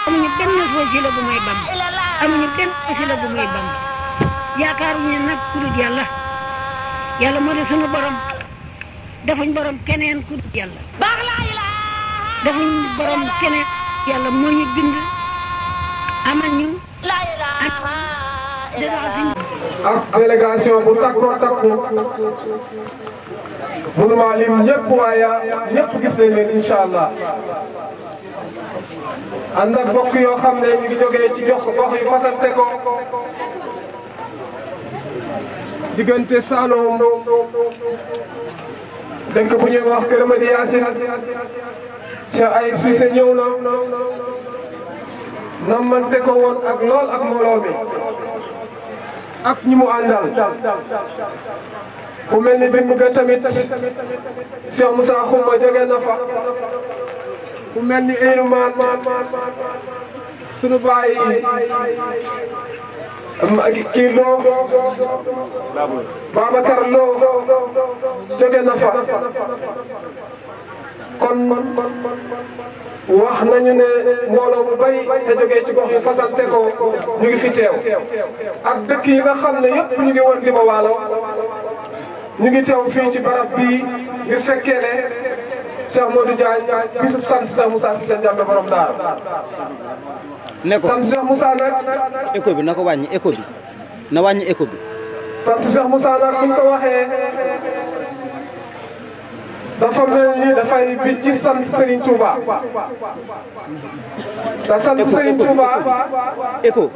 amuñu benn wasila bu may Bamba amuñu benn wasila bu may Bamba yaakaaruñu nag ku dul yàlla yàlla moo di sunu borom defuñ borom keneen ku dul yàlla defuñ borom keneen yàlla moo ñu bind amal ñu ak délégation bu takkoo takku mënuma lim ñëpp waaye ñëpp gis nañ leen incha allah ànd ak bokk yoo xam ne ñu ngi jógee ci gox yi fasante ko diggante Saloum dëkk bu ñuy wax Kër Madi Yacine Cheikh Ayib Cissé ñëw na nammante ko woon ak lool ak mbooloo mi ak ñi mu àndal ku mel ni bind nga tamit Cheikh Moussa Khouma jóge na fa ku mel ni Elimane sunu baay kii Lo Babacar Lo jóge na fa kon wax nañu ne mbooloo mu bari te jógee ci gox yi fasante ko ñu ngi fi teew ak dëkk yi nga xam ne yëpp ñu ngi wër Liba Waalo ñu ngi teew fii ci barab bii ngir fekkee ne Cheikh Modou Diagne bisub sant Cheikh Moussa Cissé Ndiamé borom Daaru sant Cheikh Moussa nag écho bi na ko wàññi écho bi na wàññi écho bi sant Cheikh Moussa nag buñ ko waxee dafa mel ni dafay bi ci sant Serigne Touba te sant Serigne Touba écho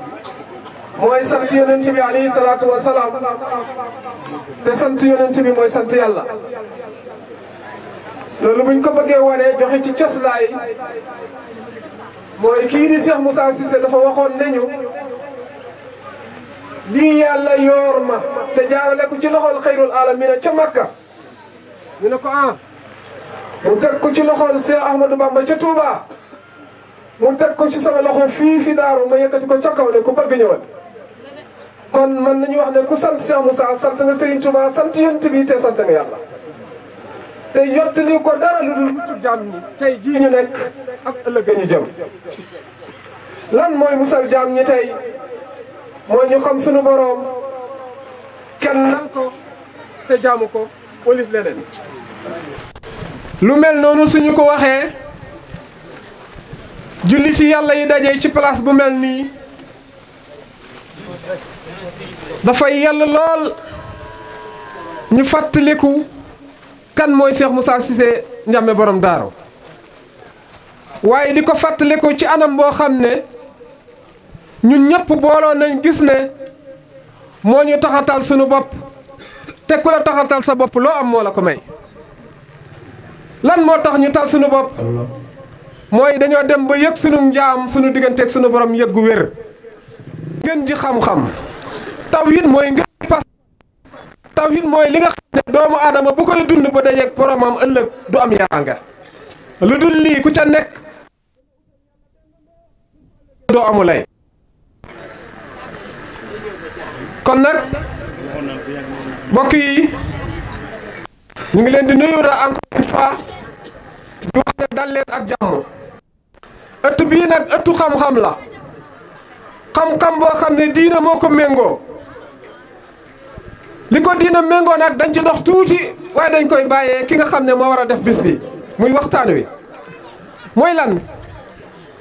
mooy sant yonent bi alayhi salaatu wa salaam te sant yonent bi mooy sant yàlla loolu buñ ko bëggee wane joxe ci coslaay mooy kii di Cheikh Moussa Cissé dafa waxoon nañu lii yàlla yoor ma te jaarale ko ci loxol xayrul alamina ca Makka ñu ne ko mu teg ko ci loxol Cheikh Ahmadou Bamba ca Touba mu teg ko ci sama loxo fii fi Daaru ma yëkkati ko ca kaw ne ku bëgg ñëwal kon mën nañu wax ne ku sant Cheikh Moussa sant nga Serigne Touba sant yonent bi te sant nga yàlla te yottali ko dara lu dul muccu jaam ñi tey jii ñu nekk ak ëllëg ñu jëm lan mooy musal jaam ñi tey mooy ñu xam sunu boroom kennal ko te jaamu ko walis leneen lu mel noonu suñu ko waxee julli ci yàlla yi dajee ci place bu mel nii dafay yàlla lool ñu fàttaliku kan mooy Cheikh Moussa Cissé Ndiamé borom Daaru waaye di ko fàttaliku ci anam boo xam ne ñun ñëpp booloo nañ gis ne moo ñu taxatal sunu bopp te ku la taxatal sa bopp loo am moo la ko may lan moo tax ñu tal sunu bopp mooy dañoo dem ba yëg sunu njaam sunu digganteeg sunu borom yëggu wér ngeen ji xam-xam tawhid mooy ngeen pas tawhid mooy li nga xam ne doomu aadama bu koy dund ba dajeeg boromam ëllëg du am yaraanga lu dul lii ku ca nekk doo amulay kon nag mbokk yi ñu ngi leen di nuyu da encore une fois di wax ne dal leen ak jàmm ëtt bii nag ëttu xam-xam la xam-xam boo xam ne diina moo ko méngoo li ko diina méngoo nag dañ ci dox tuuti waaye dañ koy bàyyee ki nga xam ne moo war a def bis bi muy waxtaan wi mooy lan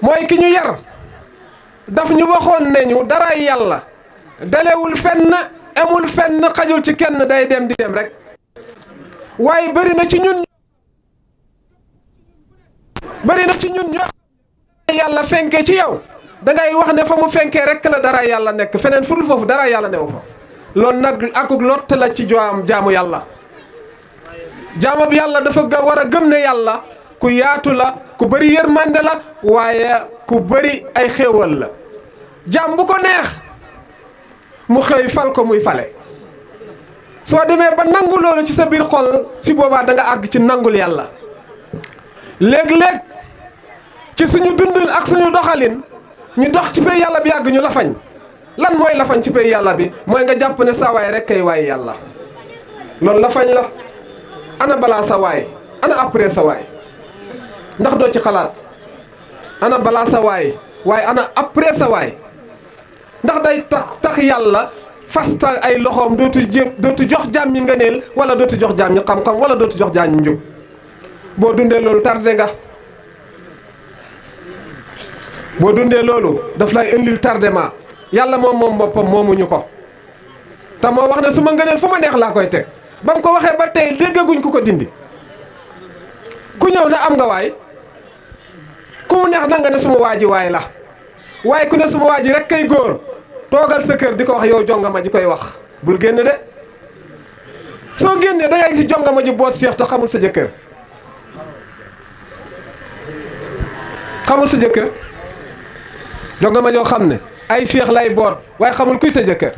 mooy ki ñu yar daf ñu waxoon ne ñu dara yàlla dalewul fenn amul fenn xajul ci kenn day dem di dem rek waaye bëri na ci ñun ñoo yàlla fenkee ci yow da ngay wax ne fa mu fenkee rek la dara yàlla nekk feneen furul foofu dara yàlla newu fa loolu nag akuk lott la ci jaamu yàlla jaamu yàlla dafa war a gëm ne yàlla ku yaatu la ku bëri yërmande la waaye ku bëri ay xéewal la jaam bu ko neex mu xëy fal ko muy fale soo demee ba nangu loolu ci sa biir xol si boobaa da nga àgg ci nangul yàlla léeg-léeg ci suñu dundin ak suñu doxalin ñu dox ci pay yàlla bi yàgg ñu lafañ lan mooy lafañ ci pay yàlla bi mooy nga jàpp ne sa waay rek kay waay yàlla loolu lafañ la ana balaa sa waay ana après sa waay ndax doo ci xalaat ana balaa sa waay waaye ana après sa waay ndax day tax yàlla fastal ay loxoom dootu jox jaam ñi ngëneel wala dootu jox jaam ñi xam-xam wala dootu jox jaam ñi njub boo dundee loolu tardé nga boo dundee loolu daf lay indil tardement yàlla moom boppam moomuñu ko te moo wax ne su ma ngëneel fu ma neex laa koy teg ba mu ko waxee ba tey déggaguñ ku ko dindi ku ñëw ne am nga waay ku mu neex na nga ne suma waa ji waay la waaye ku ne suma waa ji rek kay góor toogal sa kër di ko wax yow jongama ji koy wax bul génn de soo génnee da ngay si jongama ji boot seex te xamul sa jëkkër xamul sa jëkkër jongama joo xam ne ay seex lay boot waaye xamul kuy sa jëkkër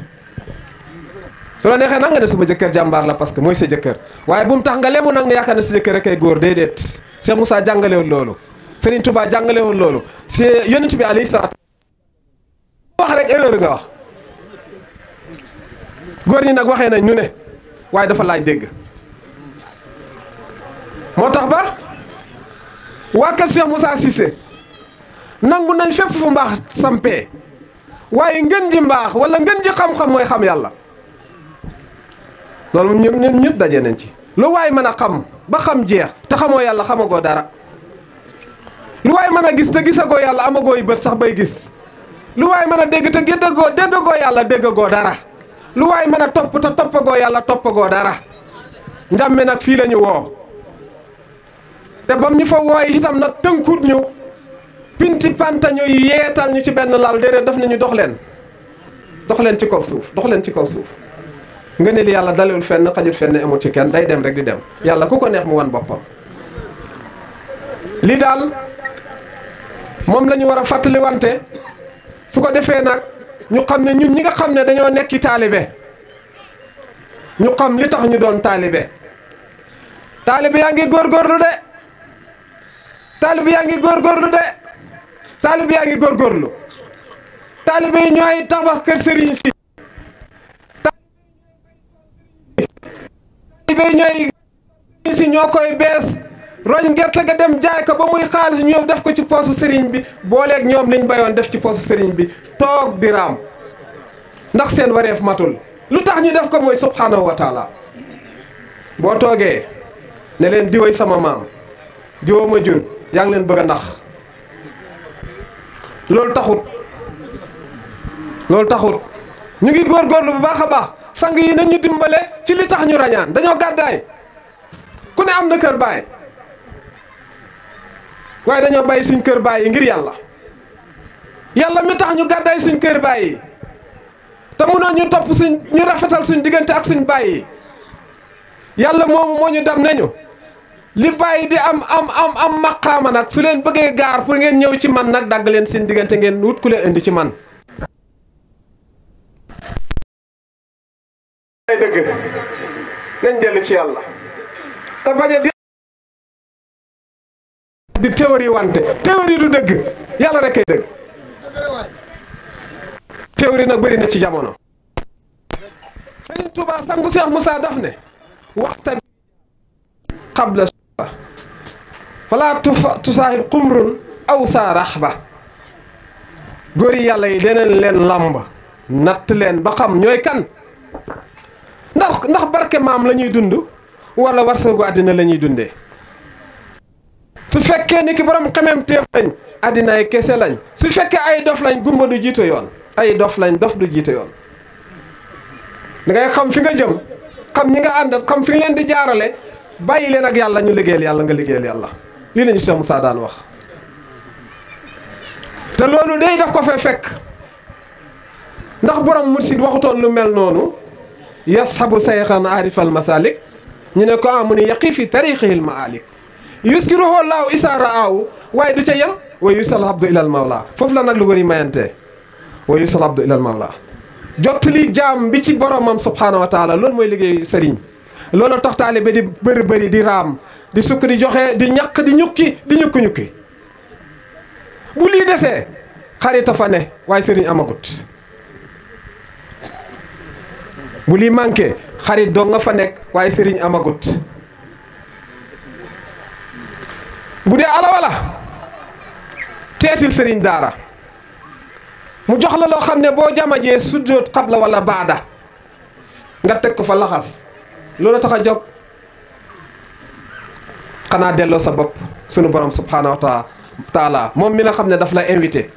su la neexee nag nga ne suma jëkkër jàmbaar la parce que mooy sa jëkkër waaye bu mu tax nga lemu nag ne yaakaar ne sa jëkkër rek ay góor déedéet Cheikh Moussa jàngalewul loolu Serigne Touba jàngalewul loolu si yonent bi alayhi salaatu wax rek erreur nga wax góor ñi nag waxee nañ ñu ne waaye dafa laaj dégg moo tax ba waa kër Cheikh Moussa Cissé nangu nañ fépp fu mbaax sampee waaye ngën ji mbaax wala ngën ji xam-xam mooy xam yàlla loolu ñëpp daje nañ ci lu waay mën a xam ba xam jeex te xamoo yàlla xamagoo dara lu waay mën a gis te gisagoo yàlla amagoo yi bët sax bay gis lu waay mën a dégg te déggagoo yàlla déggagoo dara lu waay mën a topp te toppagoo yàlla toppagoo dara njàmme nag fii la ñu woo te bam ñu fa wooy itam nag tënkut ñu pinti pantañu yeetal ñu ci benn lal déedéet daf nañu dox leen ci kaw suuf dox leen ci kaw suuf nga ne li yàlla dalewul fenn xajul fenn amul ci kenn day dem rek di dem yàlla ku ko neex mu wan boppam li daal moom la ñu war a fàttali wante su ko defee nag ñu xam ne ñun ñi nga xam ne dañoo nekki taalibe ñu xam li tax ñu doon taalibe yaa ngi góorgóorlu de taalibe yaa ngi góorgóorlu de taalibe yaa ngi góorgóorlu taalibe yi ñooy tabax kër sëriñ si taalibe ñooy si ñoo koy bees roñ gerte ga dem jaay ko ba muy xaalis ñëw def ko ci poosu sëriñ bi booleeg ñoom liñ bayoon def ci poosu sëriñ bi toog di raam ndax seen wareef matul lu tax ñu def ko mooy subhanahu wa taala boo toogee ne leen diwoy sama maam diwoo ma jur yaa ngi leen bëgg a nax loolu taxut ñu ngi góorgóorlu bu baax a baax sang yi nañ ñu dimbale ci li tax ñu rañaan dañoo gàddaay ku ne am na kër baay waaye dañoo bàyyi suñ kër baay yi ngir yàlla mi tax ñu gàddaay suñ kër baay yi te mënoon ñu topp ñu rafetal suñ diggante ak suñ baay yi yàlla moomu moo ñu dam nañu li bàyyi di am maqaama nag su leen bëggee gaar pour ngeen ñëw ci man nag dagg leen seen diggante ngeen wut ku leen indi ci man ay dëgg nañ dellu ci yàlla te bañ a di théorie wante théorie du dëgg yàlla rek kay dëgg théorie nag bëri na ci jamono Sëriñ Tuubaa sangu Seex Musaa daf ne waxta qabla suba fala tusaahib xumrun aw saa raxba góori yàlla yi deneen leen làmb natt leen ba xam ñooy kan ndax barke maam la ñuy dund wala warsagu àddina la ñuy dundee su fekkee ni ki borom xemem teef lañ àddina ay kese lañ su fekkee ay dof lañ gumba du jiite yoon ay dof lañ dof du jiite yoon da ngay xam fi nga jëm xam ñi nga àndal xam fi nga leen di jaarale bàyyi leen ak yàlla ñu liggéeyal yàlla nga liggéeyal yàlla lii la ñu Cheikh Moussa daan wax te loolu day daf ko fay fekk ndax borom mursid waxutoon lu mel noonu yashabu sayxan arifal masalik ñu ne ko mu ni yaqi fi tariqihil maalik yuskiruhu laaw isa raaw waaye du ca yem wa yusal abdu ilal mawla foofu la nag lu wëri mayante wa yusal abdu ilal mawla jottali jaam bi ci boromam subhanahu wa taala loolu mooy liggéey sëriñ loolu tax taalibe di bëri di raam di sukk di joxe di ñaq di ñukki bu lii desee xarita fa ne waaye sëriñ amagut bu lii manqué xarit doo nga fa nekk waaye sëriñ amagut bu dee ala wala teetil sëriñ daara mu jox la loo xam ne boo jamajee sujjóot xabla wala baada nga teg ko fa laxas loolu tax a jóg xanaa delloo sa bopp sunu borom subhanahu wa taala moom mi nga xam ne daf la invité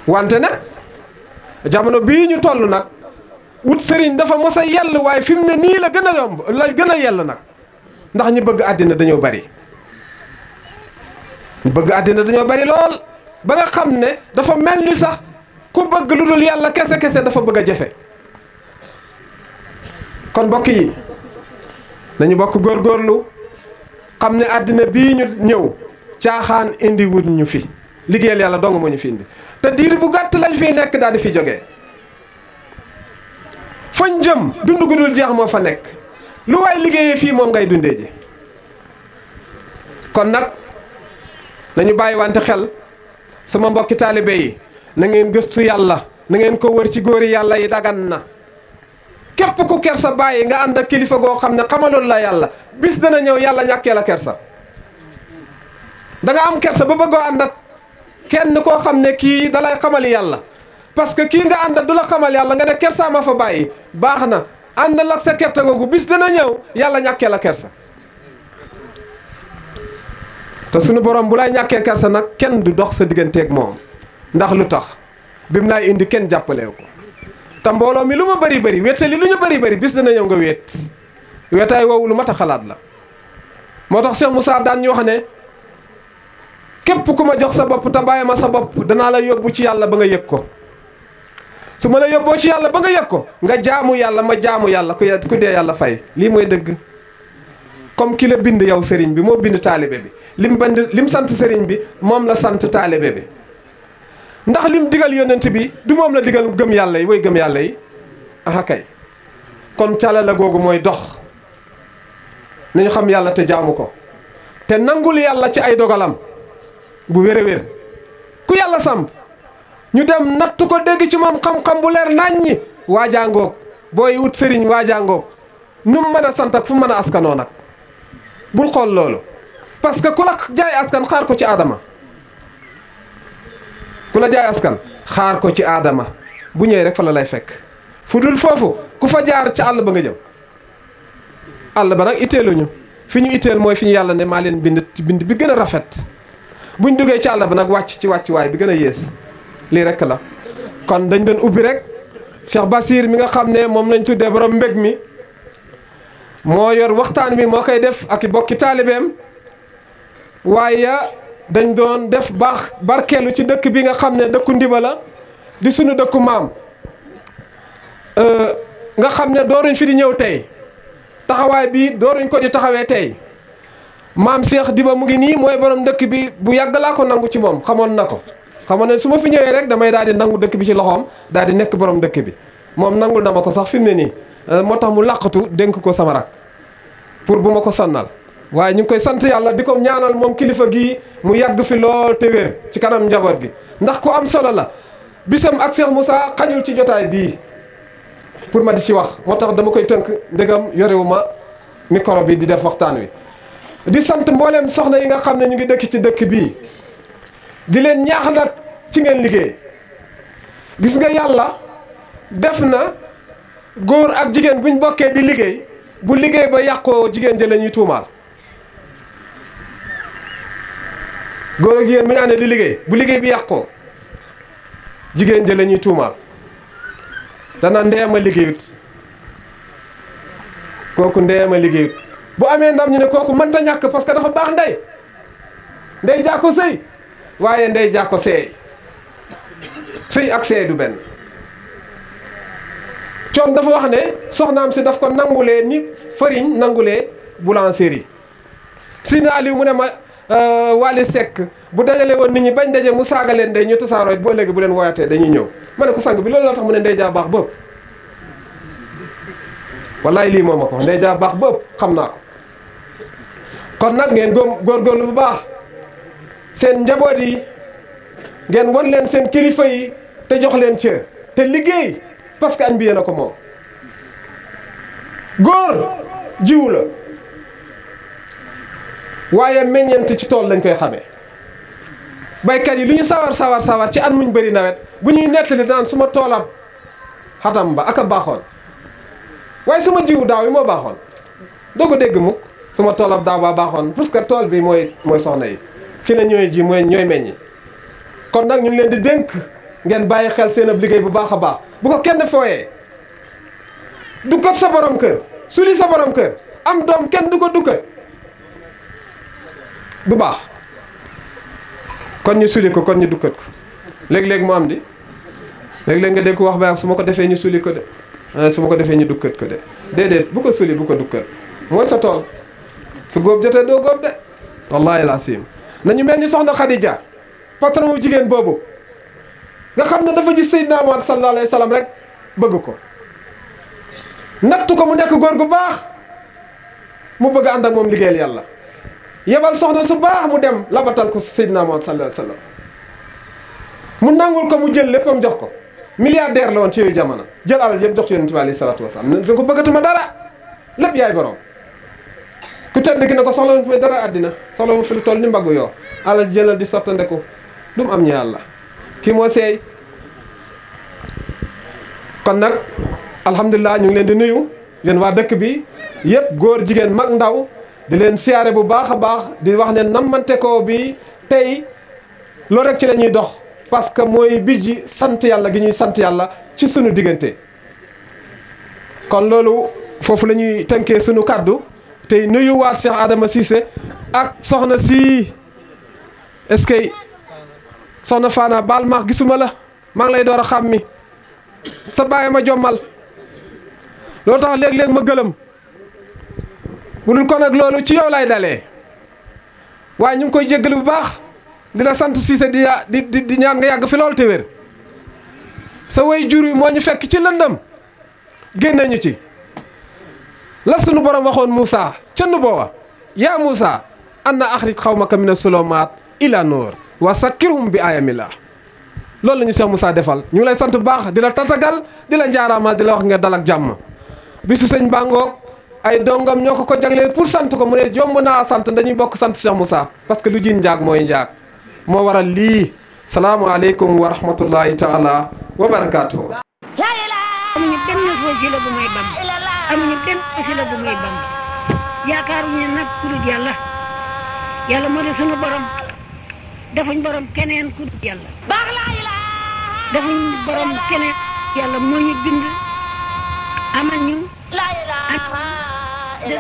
wante nag jamono bii ñu toll nag wut sëriñ dafa mos a yell waaye fi mu ne nii la gën a yomb la gën a yell nag ndax ñi bëgg àddina dañoo bari ñu bëgg àddina dañoo bari lool ba nga xam ne dafa mel ni sax ku bëgg lu dul yàlla kese kese dafa bëgg a jafe kon mbokk yi nañu bokk góorgóorlu xam ne àddina bii ñu ñëw caaxaan indi wut ñu fi liggéeyal yàlla dong moo ñu fi indi te diir bu gàtt lañ fiy nekk daal di fi jógee fañ jëm dund gu dul jeex moo fa nekk lu waay liggéeyee fii moom ngay dundee ji kon nag nañu bàyyi wante xel sama mbokki taalibe yi na ngeen gëstu yàlla na ngeen ko wër ci góori yàlla yi dagan na képp ku kersa bàyyi nga ànd ak kilifa goo xam ne xamaloon la yàlla bis dana ñëw yàlla ñàkkee la kersa da nga am kersa ba bëggoo ànd ak kenn koo xam ne kii dalay xamali yàlla parce que kii nga ànd du la xamal yàlla nga ne kersa ma fa bàyyi baax na ànd la sa kerte googu bis dana ñëw yàlla ñàkkee la kersa te sunu borom bu lay ñàkkee kersa nag kenn du dox sa digganteeg moom ndax lu tax bi mu lay indi kenn jàppalewu ko te mbooloo mi lu ma bëri bëri wéttali lu ñu bëri bëri bis dana ñëw nga wéet wéetaay woowu lu mat a xalaat la moo tax Cheikh Moussa daan ñu wax ne képp ku ma jox sa bopp te bàyyi ma sa bopp danaa la yóbbu ci yàlla ba nga yëg ko su ma la yóbboo ci yàlla ba nga yëg ko nga jaamu yàlla ma jaamu yàlla ku dee yàlla fay lii mooy dëgg comme ki la bind yow sëriñ bi moo bind taalibe bi lim sant sëriñ bi moom la sant taalibe bi ndax lim digal yonent bi du moom la digal gëm yàlla yi way gëm yàlla yi aha kay kon cala la googu mooy dox nañu xam yàlla te jaamu ko te nangul yàlla ci ay dogalam bu wér a wér ku yàlla samp ñu dem natt ko dégg ci moom xam-xam bu leer naññi waajaangoog booy wut sëriñ waajaangoog nu mu mën a sant ak fu mu mën a askanoo nag bul xool loolu parce que ku la jaay askan xaar ko ci aadama ku la jaay askan xaar ko ci aadama bu ñëwee rek fa la lay fekk fu dul foofu ku fa jaar ci àll ba nga jëm àll ba nag itteeluñu fi ñu itteel mooy fi ñu yàlla ne maa leen bind ci bind bi gën a rafet buñ duggee ci àll ba nag wàcc ci wàccuwaay bi gën a yées lii rek la kon dañ doon ubbi rek Cheikh Basir mi nga xam ne moom lañ tuddee borom mbég mi moo yor waxtaan bi moo koy def ak i bokki taalibeem waaye dañ doon def baax barkeelu ci dëkk bi nga xam ne dëkku Ndiba la di sunu dëkku maam nga xam ne dooruñ fi di ñëw tey taxawaay bi dooruñ ko di taxawee tey maam Cheikh Diba mu ngi nii mooy borom dëkk bi bu yàgg laa ko nangu ci moom xamoon na ko xamoon ne su ma fi ñëwee rek damay daal di nangu dëkk bi ci loxoom daal di nekk borom dëkk bi moom nangul na ma ko sax fi mu ne nii moo tax mu làqatu dénk ko sama rak pour bu ma ko sonnal waaye ñu ngi koy sant yàlla di ko ñaanal moom kilifa gii mu yàgg fi lool te wér ci kanam njaboot gi ndax ku am solo la bisam ak Cheikh Moussa xajul ci jotaay bii pour ma di ci wax moo tax dama koy tënk ndegam yorewu ma micro bi di def waxtaan wi di sant mbooleem soxna yi nga xam ne ñu ngi dëkk ci dëkk bii di leen ñaax nag ci ngeen liggéey gis nga yàlla def na góor ak jigéen buñ bokkee di liggéey bu liggéey ba yàqoo jigéen ja la ñuy tuumaal góor ak jigéen bu ñu àndee di liggéey bu liggéey bi yàqoo jigéen ja la ñuy tuumaal dana ndeema liggéeyut kooku ndeema liggéeyut bu amee ndam ñu ne kooku mënta ñàkk parce que dafa baax ndey jaa ko sëy waaye ndey jaa ko seey sëy ak seey du benn coom dafa wax ne soxnaam si daf ko nangulee ni fariñ nangulee boulangerie Sina Aliou mu ne ma Wally Seck bu dajale woon nit ñi bañ daje mu saaga leen ndey ñu tasaaroo boo léegi bu leen woyatee dañuy ñëw ma ne ko sang bi loolu la tax mu ne ndey jaa baax bëpp wallaay lii moom ma ko ndey jaa baax bëpp xam naa ko kon nag ngeen góorgóorlu bu baax seen njaboot yi ngeen won leen seen kilifa yi te jox leen cër te liggéey parce que añ bi yéen a ko moom góor jiwu la waaye meññeent ci tool lañ koy xamee baykat yi lu ñu sawar ci at muñ bëri nawet bu ñuy nettali daan suma toolam xatam ba ak a baaxoon waaye suma jiwu daaw yi moo baaxoon doo ko dégg mukk suma toolam daaw ba baaxoon parce que tool bi mooy soxna yi fi na ñooy ji mooy ñooy meññi kon nag ñu ngi leen di dénk ngeen bàyyi xel seen ab liggéey bu baax a baax bu ko kenn fooyee dukkat sa borom kër suli sa borom kër am doom kenn du ko dukkat du baax kon ñu suli ko kon ñu dukkat ko léeg-léeg mu am di léeg-léeg nga dégg ko wax ba su ma ko defee ñu suli ko de su ma ko defee ñu dukkat ko de déedéet bu ko suli bu ko dukkat mooy sa tool su góob jotee doo góob de wallahi laasim nañu mel ni soxna Khadija patron wu jigéen boobu nga xam ne dafa gis Seydina Muhammad sallallahu alayhi wa sallam rek bëgg ko nattu ko mu nekk góor gu baax mu bëgg ànd ak moom liggéeyal yàlla yebal soxna su baax mu dem labatal ko Seydina Muhammad sallallahu alayhi wa sallam mu nangul ko mu jël léppam jox ko milliardaire la woon ci yooyu jamono jël alal yëpp jox yonent bi alayhi salaatu wasalaam da ko bëggatuma dara lépp yaay borom ku tedd ki ne ko soxla mu fi dara àddina soxla mu fi lu toll ni mbaggu yoo alal jëlal di sottandeku du mu am ñu yàlla kii moo seey kon nag alhamdulilah ñu ngi leen di nuyu yéen waa dëkk bi yëpp góor jigéen mag ndaw di leen siyaare bu baax a baax di wax ne nammante ko bi tey loolu rek ci la ñuy dox parce que mooy bi ji sant yàlla gi ñuy sant yàlla ci sunu diggante kon loolu foofu la ñuy tënkee sunu kàddu tey nuyuwaat Cheikh Adama Cissé ak soxna si est-ce que soxna Fana baal maax gisuma la maa ngi lay door a xàmmi sa bàyyi ma jommal loolu tax léeg-léeg ma gëlëm bu dul kon nag loolu ci yow lay dalee waaye ñu ngi koy jéggalu bu baax di la sant Cissé di ñaan nga yàgg fi loolu te wér sa way jur yi moo ñu fekk ci lëndëm génne ñu ci la sunu borom waxoon Moussa ca Nubuwa yaa Moussa anna axrij xawmaka mina sulumaat ila nuur wa sakkirhum bi ayamillah loolu la ñu Cheikh Moussa defal ñu ngi lay sant bu baax di la tatagal di la njaaraamal di la wax nga dal ak jàmm bisu sëñ Bangoog ay dongam ñoo ko jaglee pour sant ko mu ne jomb naa sant dañuy bokk sant Cheikh Moussa parce que lu jiin njaag mooy njaag moo waral lii salaamualeykum wa rahmatullahi taala wa barakaatuhu. amuñu benn wasila bu may bam amuñu benn wasila bu may bam yaakaaruñu nag ku dul yàlla yàlla moo di sunu borom defuñ borom keneen ku dul yàlla defuñ borom keneen yàlla moo ñu bind amal ñu